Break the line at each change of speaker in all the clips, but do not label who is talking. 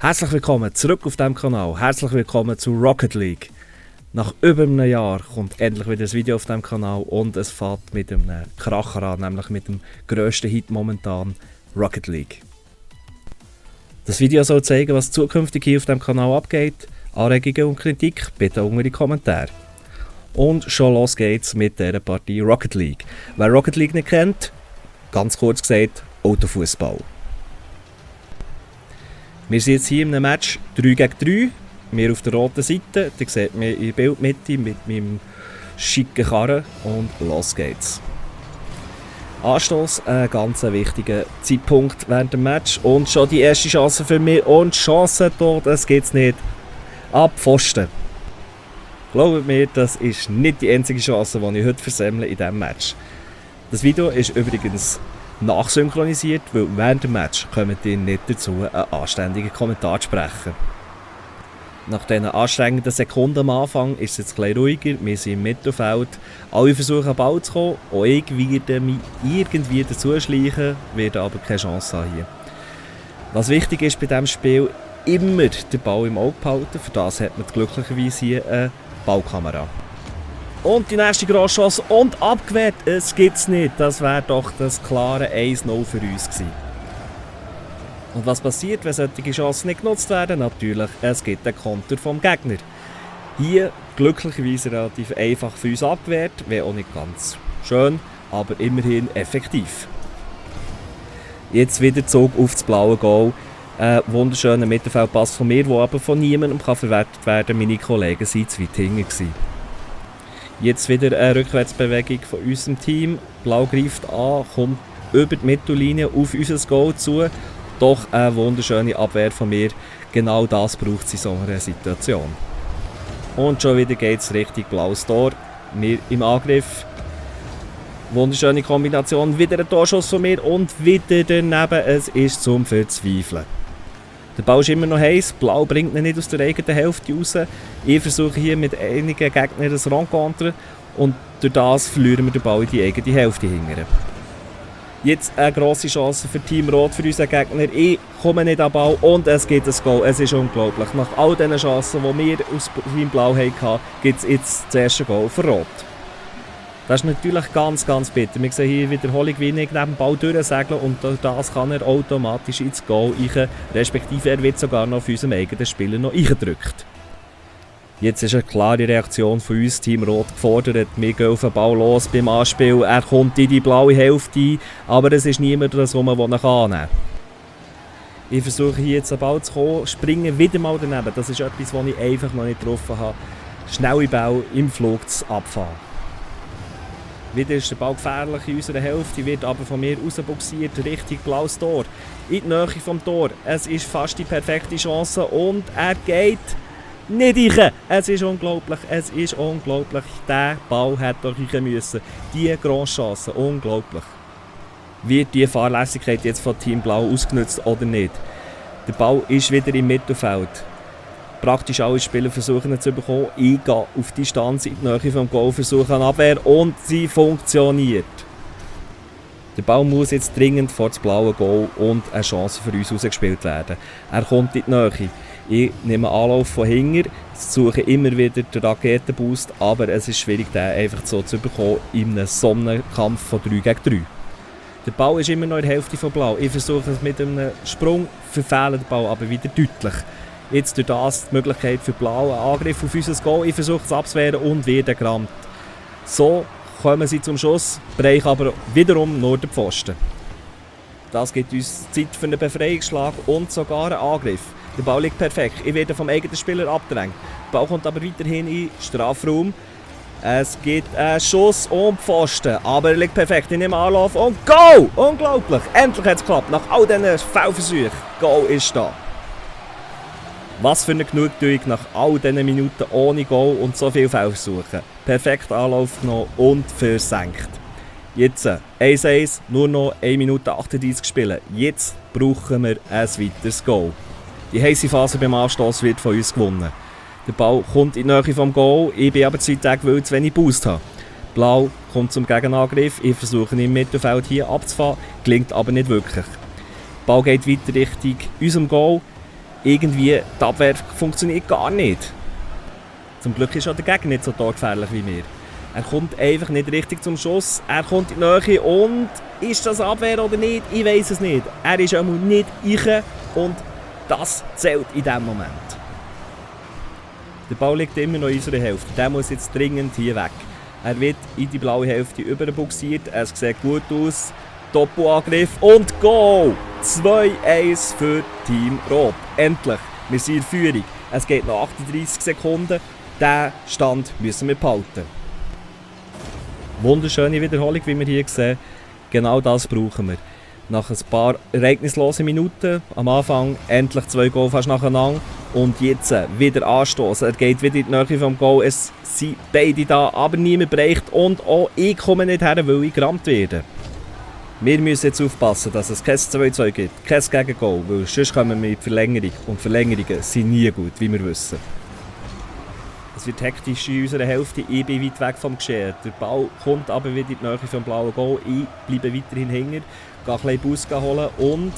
Herzlich willkommen zurück auf diesem Kanal. Herzlich willkommen zu Rocket League. Nach über einem Jahr kommt endlich wieder ein Video auf diesem Kanal und es fährt mit einem Kracher an, nämlich mit dem grössten Hit momentan, Rocket League. Das Video soll zeigen, was zukünftig hier auf diesem Kanal abgeht. Anregungen und Kritik bitte unter die Kommentare. Und schon los geht's mit dieser Partie Rocket League. Wer Rocket League nicht kennt, ganz kurz gesagt, Autofußball. Wir sind jetzt hier in einem Match 3 gegen 3. Wir auf der roten Seite. Ihr seht mich in der Bildmitte mit meinem schicken Karren. Und los geht's. Anstoß, ein ganz wichtiger Zeitpunkt während dem Match. Und schon die erste Chance für mich. Und Chance dort, das geht's nicht. Ab Pfosten. Glaubt mir, das ist nicht die einzige Chance, die ich heute versemmle in diesem Match. Das Video ist übrigens nachsynchronisiert, weil während dem Match kommt ihr nicht dazu, einen anständigen Kommentar zu sprechen. Nach diesen anstrengenden Sekunden am Anfang ist es jetzt etwas ruhiger, wir sind im Mittelfeld, alle versuchen an den Ball zu kommen, auch ich werde mich irgendwie dazu schleichen, werde aber keine Chance haben hier. Was wichtig ist bei diesem Spiel, immer den Ball im Auge behalten, für das hat man glücklicherweise hier eine Ballkamera. Und die nächste Grosschance und abgewehrt, es gibt's nicht. Das wäre doch das klare 1-0 für uns gewesen. Und was passiert, wenn solche Chancen nicht genutzt werden? Natürlich, es gibt einen Konter vom Gegner. Hier glücklicherweise relativ einfach für uns abgewehrt, wäre auch nicht ganz schön, aber immerhin effektiv. Jetzt wieder Zug auf das blaue Goal. Ein wunderschöner Mittelfeldpass von mir, der aber von niemandem verwertet werden kann. Meine Kollegen waren zu weit hinten gewesen. Jetzt wieder eine Rückwärtsbewegung von unserem Team. Blau greift an, kommt über die Mittellinie auf unser Goal zu. Doch eine wunderschöne Abwehr von mir. Genau das braucht es in so einer Situation. Und schon wieder geht es Richtung blaues Tor. Wir im Angriff. Wunderschöne Kombination. Wieder ein Torschuss von mir und wieder daneben. Es ist zum Verzweifeln. Der Ball ist immer noch heiß, Blau bringt ihn nicht aus der eigenen Hälfte raus. Ich versuche hier mit einigen Gegnern das Rencontre und durch das verlieren wir den Ball in die eigene Hälfte hinterher. Jetzt eine grosse Chance für Team Rot, für unseren Gegner. Ich komme nicht an den Ball und es gibt ein Goal. Es ist unglaublich. Nach all diesen Chancen, die wir aus Team Blau hatten, gibt es jetzt das erste Goal für Rot. Das ist natürlich ganz bitter. Wir sehen hier Wiederholung, wie ich neben dem Ball durchsegle und durch das kann er automatisch ins Goal rein, respektive er wird sogar noch auf unserem eigenen Spieler noch reingedrückt. Jetzt ist eine klare Reaktion von uns, Team Rot, gefordert. Wir gehen auf den Ball los beim Anspiel, er kommt in die blaue Hälfte ein, aber es ist niemand herum, der ihn annehmen kann. Ich versuche hier jetzt an den Ball zu kommen, springe wieder mal daneben. Das ist etwas, was ich einfach noch nicht getroffen habe. Schnelle Ball im Flug zu abfahren. Wieder ist der Ball gefährlich in unserer Hälfte, wird aber von mir rausboxiert, Richtung blaues Tor. In die Nähe vom Tor. Es ist fast die perfekte Chance und er geht nicht rein. Es ist unglaublich, es ist unglaublich. Der Ball hätte doch rein müssen. Die grosse Chance, unglaublich. Wird die Fahrlässigkeit jetzt von Team Blau ausgenutzt oder nicht? Der Ball ist wieder im Mittelfeld. Praktisch alle Spieler versuchen ihn zu bekommen. Ich gehe auf Distanz in die Nähe vom Goal, versuche eine Abwehr und sie funktioniert. Der Ball muss jetzt dringend vor das blaue Goal und eine Chance für uns rausgespielt werden. Er kommt in die Nähe. Ich nehme Anlauf von hinten, suche immer wieder den Raketenboost, aber es ist schwierig, den einfach so zu bekommen in einem Sonnenkampf von 3 gegen 3. Der Ball ist immer noch in der Hälfte von Blau. Ich versuche es mit einem Sprung, verfehle den Ball aber wieder deutlich. Jetzt durch das die Möglichkeit für Blau, einen Angriff auf unser Goal. Ich versuche es abzuwehren und werde gerammt. So kommen sie zum Schuss, brechen aber wiederum nur den Pfosten. Das gibt uns Zeit für einen Befreiungsschlag und sogar einen Angriff. Der Ball liegt perfekt. Ich werde vom eigenen Spieler abgedrängt. Der Ball kommt aber weiterhin in den Strafraum. Es gibt einen Schuss und Pfosten, aber er liegt perfekt. Ich nehme Anlauf und Goal! Unglaublich! Endlich hat es geklappt. Nach all diesen Foulversuchen. Goal ist da. Was für eine Genugtuung nach all diesen Minuten ohne Goal und so viel Foulversuche. Perfekt Anlauf genommen und versenkt. Jetzt 1-1, nur noch 1 Minute 38 spielen. Jetzt brauchen wir ein weiteres Goal. Die heiße Phase beim Anstoß wird von uns gewonnen. Der Ball kommt in die Nähe vom Goal, ich bin aber 2 Tage, weil ich zu wenig Boost habe. Blau kommt zum Gegenangriff, ich versuche ihn im Mittelfeld hier abzufahren, gelingt aber nicht wirklich. Der Ball geht weiter Richtung unserem Goal. irgendwie die Abwehr funktioniert gar nicht. Zum Glück ist auch der Gegner nicht so torgefährlich wie wir. Er kommt einfach nicht richtig zum Schuss, er kommt in die Nähe und ist das Abwehr oder nicht? Ich weiß es nicht. Er ist einmal nicht ich und das zählt in diesem Moment. Der Ball liegt immer noch in unserer Hälfte, der muss jetzt dringend hier weg. Er wird in die blaue Hälfte überbuxiert, es sieht gut aus, Doppelangriff und Goal! 2-1 für Team Rot. Endlich, wir sind in Führung. Es geht noch 38 Sekunden, diesen Stand müssen wir behalten. Wunderschöne Wiederholung, wie wir hier sehen. Genau das brauchen wir. Nach ein paar ereignislosen Minuten, am Anfang endlich 2 Goal fast nacheinander und jetzt wieder Anstoß. Er geht wieder in die Nähe vom Goal, es sind beide da, aber niemand bereicht und auch ich komme nicht her, weil ich gerammt werde. Wir müssen jetzt aufpassen, dass es kein 2-2 gibt, kein Gegengoal, weil sonst kommen wir mit Verlängerung und Verlängerungen sind nie gut, wie wir wissen. Es wird hektisch in unserer Hälfte, ich bin weit weg vom Geschehen. Der Ball kommt aber wieder in die Nähe vom blauen Goal, ich bleibe weiterhin hinter, gehe ein bisschen Bus holen und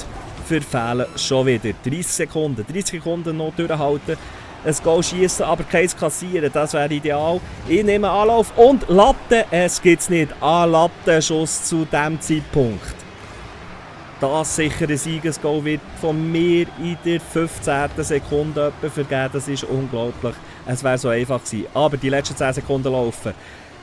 verfehlen schon wieder. 30 Sekunden noch durchhalten, ein Goal schießen, aber keins kassieren, das wäre ideal. Ich nehme Anlauf und Latte, es gibt es nicht, ein Lattenschuss zu diesem Zeitpunkt. Das sichere Siegesgoal wird von mir in der 15. Sekunde vergeben, das ist unglaublich. Es wäre so einfach gewesen, aber die letzten 10 Sekunden laufen.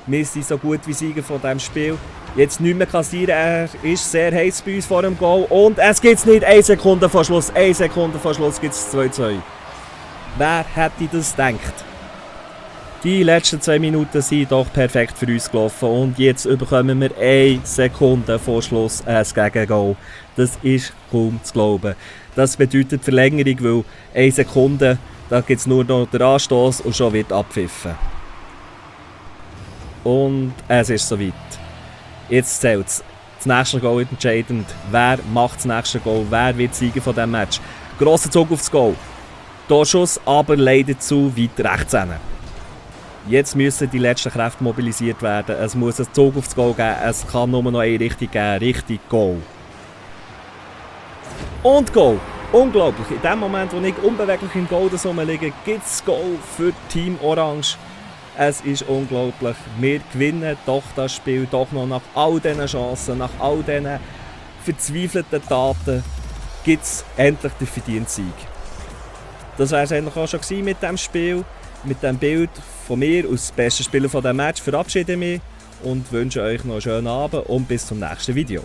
Wir sind so gut wie Sieger von diesem Spiel. Jetzt nicht mehr kassieren, er ist sehr heiß bei uns vor dem Goal und es gibt es nicht, 1 Sekunde vor Schluss, 1 Sekunde vor Schluss gibt es 2-2. Wer hätte das gedacht? Die letzten 2 Minuten sind doch perfekt für uns gelaufen und jetzt bekommen wir 1 Sekunde vor Schluss ein Gegengoal. Das ist kaum zu glauben. Das bedeutet Verlängerung, weil 1 Sekunde, da gibt es nur noch den Anstoß und schon wird abpfiffen. Und es ist soweit. Jetzt zählt es. Das nächste Goal ist entscheidend. Wer macht das nächste Goal? Wer wird Sieger von diesem Match? Grosser Zug aufs Goal. Torschuss, aber leider zu weit rechts hin. Jetzt müssen die letzten Kräfte mobilisiert werden. Es muss einen Zug aufs Goal geben. Es kann nur noch eine Richtung geben. Richtig Goal. Und Goal. Unglaublich. In dem Moment, wo ich unbeweglich im Goal liege, gibt es Goal für Team Orange. Es ist unglaublich. Wir gewinnen doch das Spiel doch noch nach all diesen Chancen, nach all diesen verzweifelten Taten gibt es endlich den verdienten Sieg. Das wäre es eigentlich auch schon mit diesem Spiel. Mit diesem Bild von mir als besten Spieler von diesem Match verabschiede ich mich und wünsche euch noch einen schönen Abend und bis zum nächsten Video.